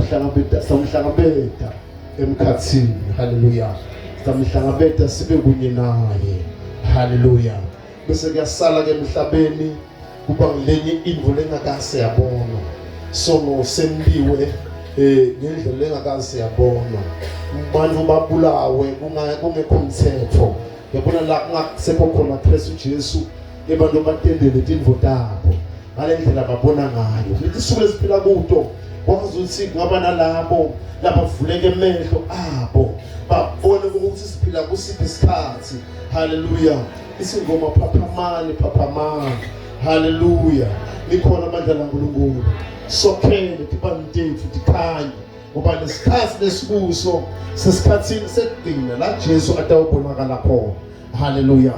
Sitawuhlangabeta sitawuhlangabeta emkhatsini. Haleluya. Sitawuhlangabeta sibe kunye naye. Haleluya. Bese kuyasala ke emhlabeni kuba ngilenye intfo lengakase yabonwa. Sono sentiwe eh ngendlela lengakaze yabonwa. Abantu babulawe kungekho mthetho. Yabona la kungasekho khona Kristu Jesu abantu batendele tintfo tabo ngale ndlela babona ngayo. Leti suku lesiphila kuto kwazi ukuthi kungaba nalabo labavuleka emehlo abo babone ukuthi siphila kusiphi isikhathi. Haleluya. Isingoma phaphamani phaphamani. Haleluya. Likhona amandla laNkulunkulu. Sokhele tibani tethu tikhanye. Ngoba lesikhathi lesikuso sesikhathini sekugcina la Jesu atawubonakala khona. Haleluya.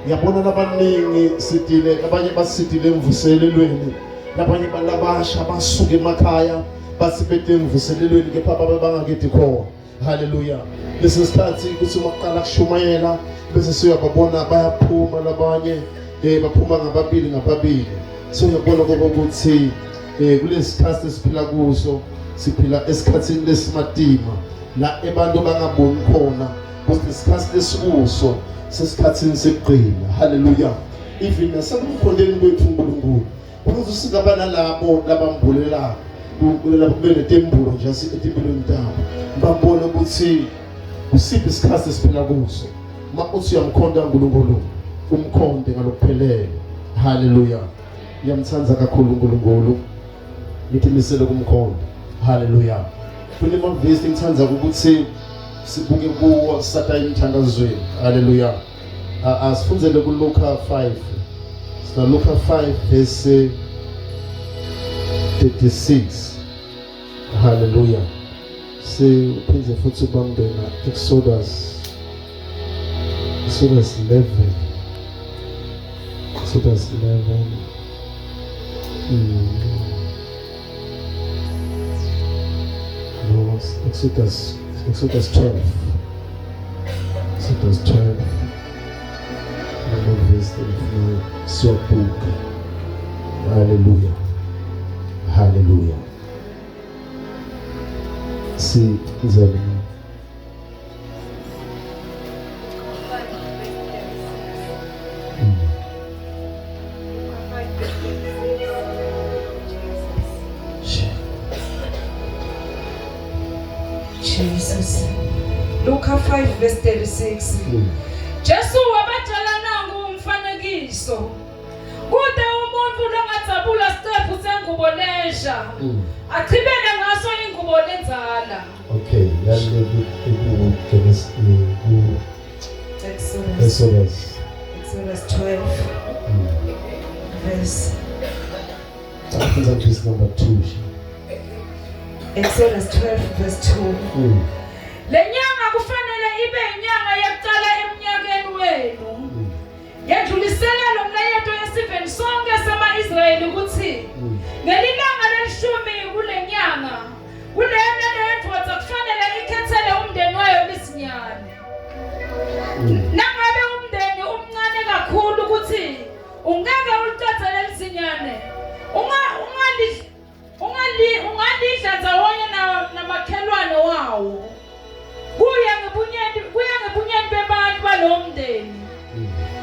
Ngiyabona labaningi sitile abanye basitile emvuselelweni labanye balabasha basuka emakhaya bathi bete emvuselelweni kepha babe bangakedi khona. Haleluya. Lesi sikhathi ukuthi uma kuqala kushumayela bese siyababona bayaphuma labanye eh baphuma ngababili ngababili. So uyabona ukuthi eh kulesikhathi esiphila kuso siphila esikhathini lesimatima la abantu bangaboni khona ukuthi isikhathi lesikuso sesikhathini sekugcina. Haleluya. Even nasekumkhondeni kwethu uNkulunkulu ukuze singaba nalabo labambulela labo kube netembulo nje etimpilweni tabo babone ukuthi usiphi isikhathi esiphila kuso uma uthi uyamkhonta uNkulunkulu umkhonte ngalokuphelele. Haleluya. Ngiyamthanda kakhulu uNkulunkulu ngithimisele kumkhonto. Haleluya. Kunemavesi ngithanda ukuthi sibuke kuwo sata emthandazweni. Haleluya. Asifundzele kuLuka 5. Sina Luka 5 verse 36. Haleluya. Siphinde futhi ubambena Exodus Exodus 11. Exodus 11. No, Exodus Exodus 12. Exodus 12. Number verse 39. Siyabuka. Hallelujah. Hallelujah. Si nzebe. Jesus. Luka 5 verse 36. Mm. Jesu wabatshela nangu umfanekiso. Kude umuntu longadzabula siqephu sengubo lensha. Mm. Achibele ngaso ingubo lenzala. Okay, yale ku Genesis ku Exodus. Exodus. Exodus 12. Verse. Fundza verse number 2. Exodus 12 verse 2. Le nyanga kufanele ibe inyanga yokuqala emnyakeni wenu. Yedlulisela lo mlayeto esiveni sonke sama-Israyeli ukuthi ngelilanga lelishumi kule nyanga kuleyo naleyo ndvodza kufanele ikhethele umndeni wayo lisinyane. Nangabe umndeni umncane kakhulu ukuthi ungeke ulicedze lelizinyane unga ungali Ungali ungalidla ndzawonye na namakhelwane wawo. Kuya ngebunyenti kuya ngebunyenti bebantu balowo mndeni.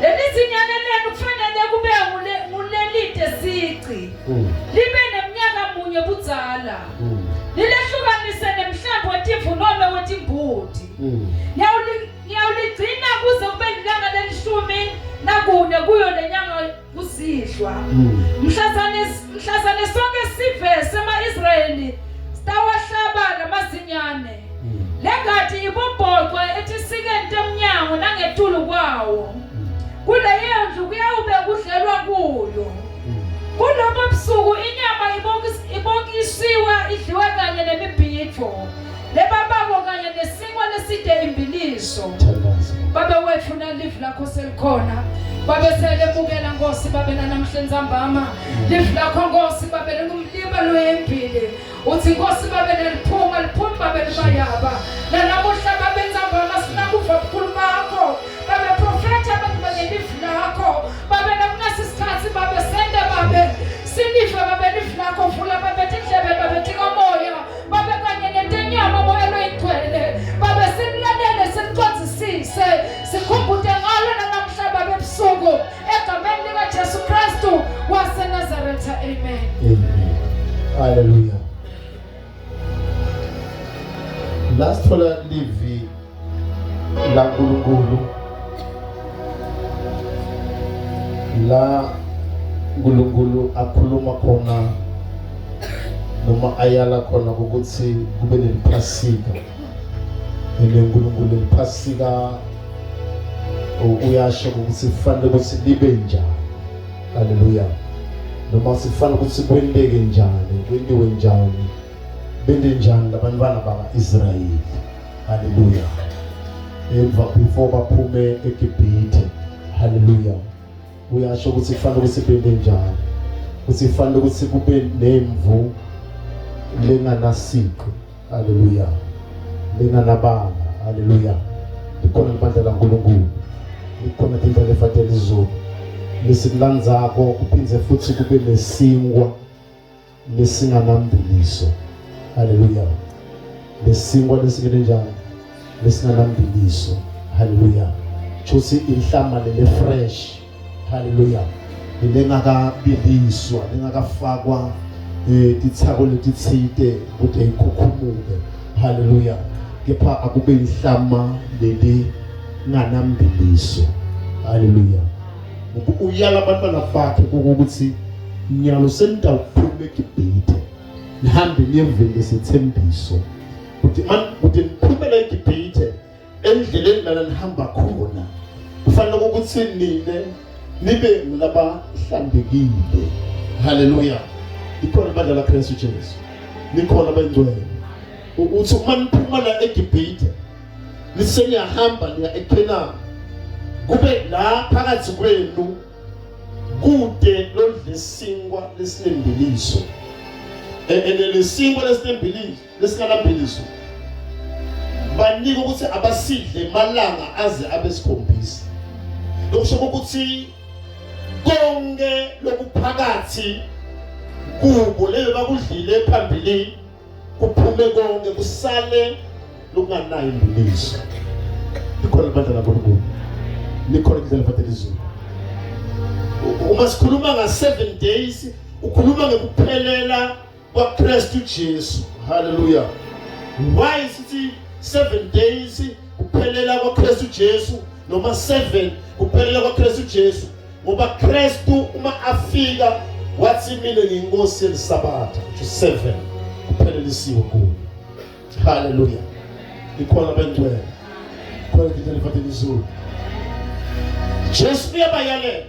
Leli zinyane lenu kufanele kube ngule ngulelide sici. Libe neminyaka munye budzala. Lilehlukanise nemhlambi wetimvu nome wetimbuti. Niyawuligcina kuze kube lilanga lelishumi nakune kuyo lenyanga kusihlwa. Mm. Mhlazane mhlazane sonke sive sema-Israyeli sitawahlaba lamazinyane. Mm. Lengati ibobhocwe etisikeni temnyango nangetulu kwawo. Mm. Kuleyo ndlu kuyawube kudlelwa kuyo. Kulobo busuku inyama ibokisiwe idliwe kanye nemibhidvo lebabako kanye nesinkwa leside imbiliso. Babe wethu nalive lakho selikhona. Babe selemukela Nkosi babe nanamhla ntsambama. Live lakho Nkosi babe lingumliba loyembili. Uthi Nkosi babe neliphuma liphuma babe libayaba. Nanamuhla babe ntsambama sinakuva bukhulu bakho. Babe profetha abantu bangelive lakho. Babe nakunasi sikhathi babe sende babe silive babe live lakho vula babe tindlebe babe tikamoya. Babe. Amen. Amen. Hallelujah. La sithola livi laNkulunkulu la uNkulunkulu akhuluma khona noma ayala khona ukuthi kube neliphasika uNkulunkulu liphasika uyasho ukuthi kufanele ukuthi libe njani. Haleluya. Noma sifanele ukuthi kwenteke njani, kwentiwe njani, bente njani labantwana baka-Israyeli. Haleluya. Emva before baphume eGibhithe. Haleluya. Uyasho ukuthi kufanele ukuthi bente njani. Ukuthi kufanele ukuthi kube nemvu lenganasiqo. Haleluya. Lenganabala. Haleluya. Likhona libandla laNkulunkulu. Likhona tindlela lefatela izulu. Lesikulandzako kuphindze futhi kube nesinkwa lesinganambiliso. Haleluya. Lesinkwa lesingene njani? Lesinganambiliso. Haleluya. Chuthi inhlama lele fresh. Haleluya. Lengakabiliswa, lengakafakwa eh titsako letitsite kute ikhukhumuke. Haleluya. Kepha akube inhlama leli nganambiliso. Haleluya. Uyala abantwana bakhe ukuthi nyalo senitawuphuma eGibhithe nihambe niyeveni lesethembiso kuti kuti niphumele eGibhithe endleleni lana nihamba khona kufanele ukuthi nine nibe ngulabahlantekile. Haleluya. Likhona ibandla laKristu Jesu, likhona abangcwele. Uthi uma niphuma la eGibhithe niseniyahamba niya eKhenani, kube la phakathi kwenu kude lodla isinkwa lesinembiliso, ene lesinkwa lesinembiliso lesinganambiliso banika ukuthi abasidle malanga aze abe sikhombisa. Lokusho ukuthi konke lokuphakathi kubo leyo bakudlile phambilini kuphume konke kusale lokunganayo imbiliso. Likhona ibandla laNkulunkulu, likhona indlela efatela izulu. Uma sikhuluma nga 7 days ukhuluma ngekuphelela kwaKristu Jesu. Haleluya. Why sithi 7 days kuphelela kwaKristu Jesu noma 7 kuphelela kwaKristu Jesu? Ngoba Kristu uma afika wathi mina ngiyinkosi yelisabatha, kusho 7 kuphelelisiwe kuye. Haleluya. Ikhona bengcwele. Khona indlela efatela izulu. Jesu uyabayalela.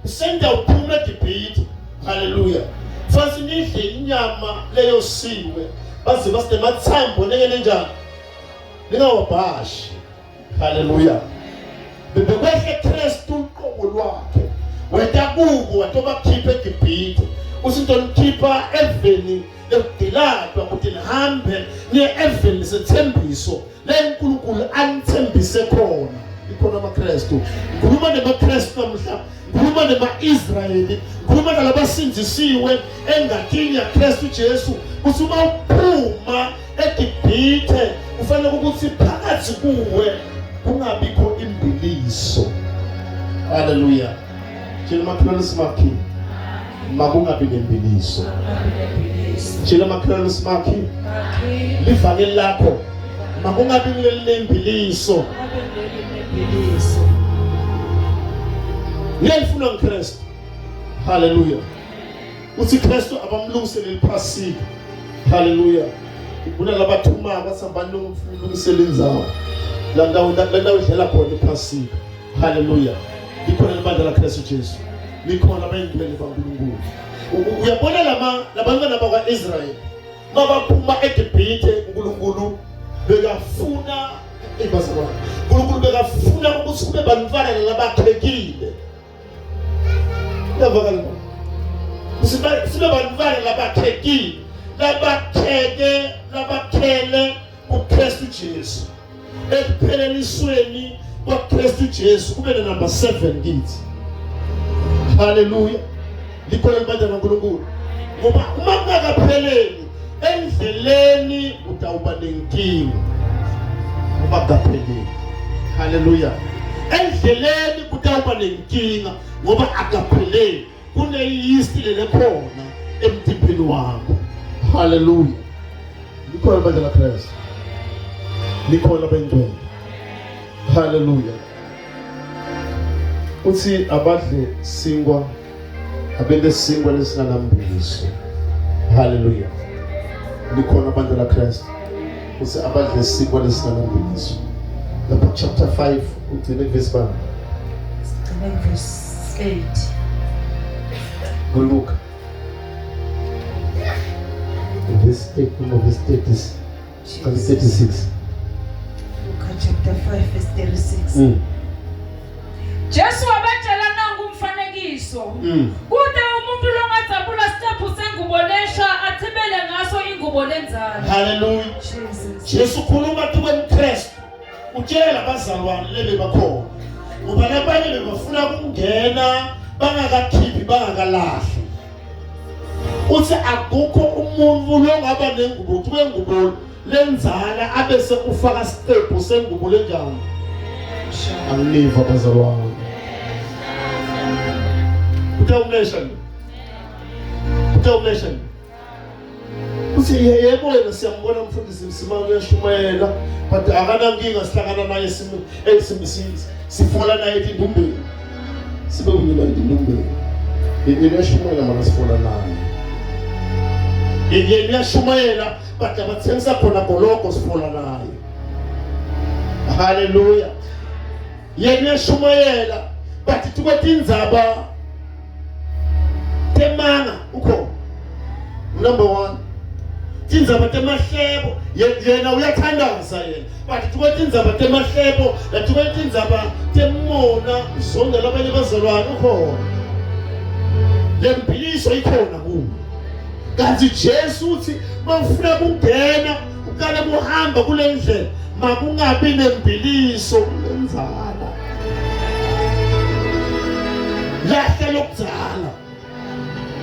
Usenda uphuma eGibhithe. Haleluya. Fanele nidle inyama leyosiwe baze basemathambo nengene njani? Ningawabhashi. Haleluya. Bebekwehle Kristu uqobo lwakhe. Weta kubo watobakhipha eGibhithe. Usintonikhipha eveni lekugqilatwa ukuthi nihambe niye eveni lesethembiso leNkulunkulu anithembise khona. Ikhona amaKristu. Ngikhuluma nemaKristu namhla, ngikhuluma nema-Israyeli, ngikhuluma nalabasindisiwe engatini yaKristu Jesu. Kuthi uma uphuma eGibhithe kufanele ukuthi phakathi kuwe kungabikho imbiliso. Haleluya. Tshela umakhelwane simakhi makungabi nembiliso. Tshela umakhelwane simakhi livangeli lakho makungabi kuleli nembiliso. Ngiyalifuna ngiKristu. Haleluya. Uthi Kristu abamlungiseleli iphasika. Haleluya. Kunalabathuma basambani lomlungisela indzawo. La ndawo la ndawo idlela khona iphasika. Haleluya. Likhona libandla la Kristu Jesu. Likhona abayingcwele baNkulunkulu. Uyabona lama labantwana bakwa-Israyeli mabaphuma eGibhithe uNkulunkulu bekafuna ibazalwane. uNkulunkulu bekafuna ukuthi kube bantwana labakhekile. Uyavakala? Sibe bantwana labakhekile, labakheke, labakhele kuKristu Jesu. Ekuphelelisweni kwaKristu Jesu kube na number 7 kithi. Haleluya. Likhona libandla laNkulunkulu. Ngoba uma kungakapheleli endleleni utawuba nenkinga. Uma kungapheleli. Haleluya. Endleleni kutawuba nenkinga ngoba akapheleli. Kune yeast lelekhona. Emtimbeni wakho. Haleluya. Likhona bandla la Christ. Likhona bengcwele. Haleluya. Uthi abadle sinkwa abente sinkwa lesinganambiliso. Haleluya. Likhona bandla la Christ. Uthi abadle sinkwa lesinganambiliso. Lapha chapter 5 ugcine verse bani? Sigcine verse 8. KuLuka. Verse 8 noma verse 30. 36. Luka chapter 5 verse 36. Jesu wabatshela nangu umfanekiso. Kude umuntu longadzabula siqephu sengubo lesha athibele ngaso ingubo lenzala. Hallelujah. Jesus. Jesu khuluma tukwemKristu. Utshela abazalwane lebe bakhona. Ngoba labanye bebafuna ukungena bangakakhiphi bangakalahli. Uthi akukho umuntu longaba nengubo kube ngubo lenzala abese ufaka siqephu sengubo lenjani. Anginiva bazalwane. Utawumesha nje. Utawumesha nje. Uthi yebo yena siyambona umfundisi Msimang uyashumayela but akanankinga sihlangana naye sifola naye etindumbeni. Sibe kunye naye etindumbeni. Yena uyashumayela mana sifola naye. Yena uyashumayela but abathengisa khona gologo sifola naye. Hallelujah. Yena uyashumayela but tukwetindzaba temanga ukhona. Number 1. Tindzaba temahlebo yena uyathandaza yena but tukwetindzaba temahlebo natukwetindzaba temona zonke labanye bazalwane ukhona. Lemphiliso ikhona kuwe. Kanti Jesu uthi mawufuna kungena uqale kuhamba kule ndlela makungabi nembiliso kulenzala. Lahla lokudzala.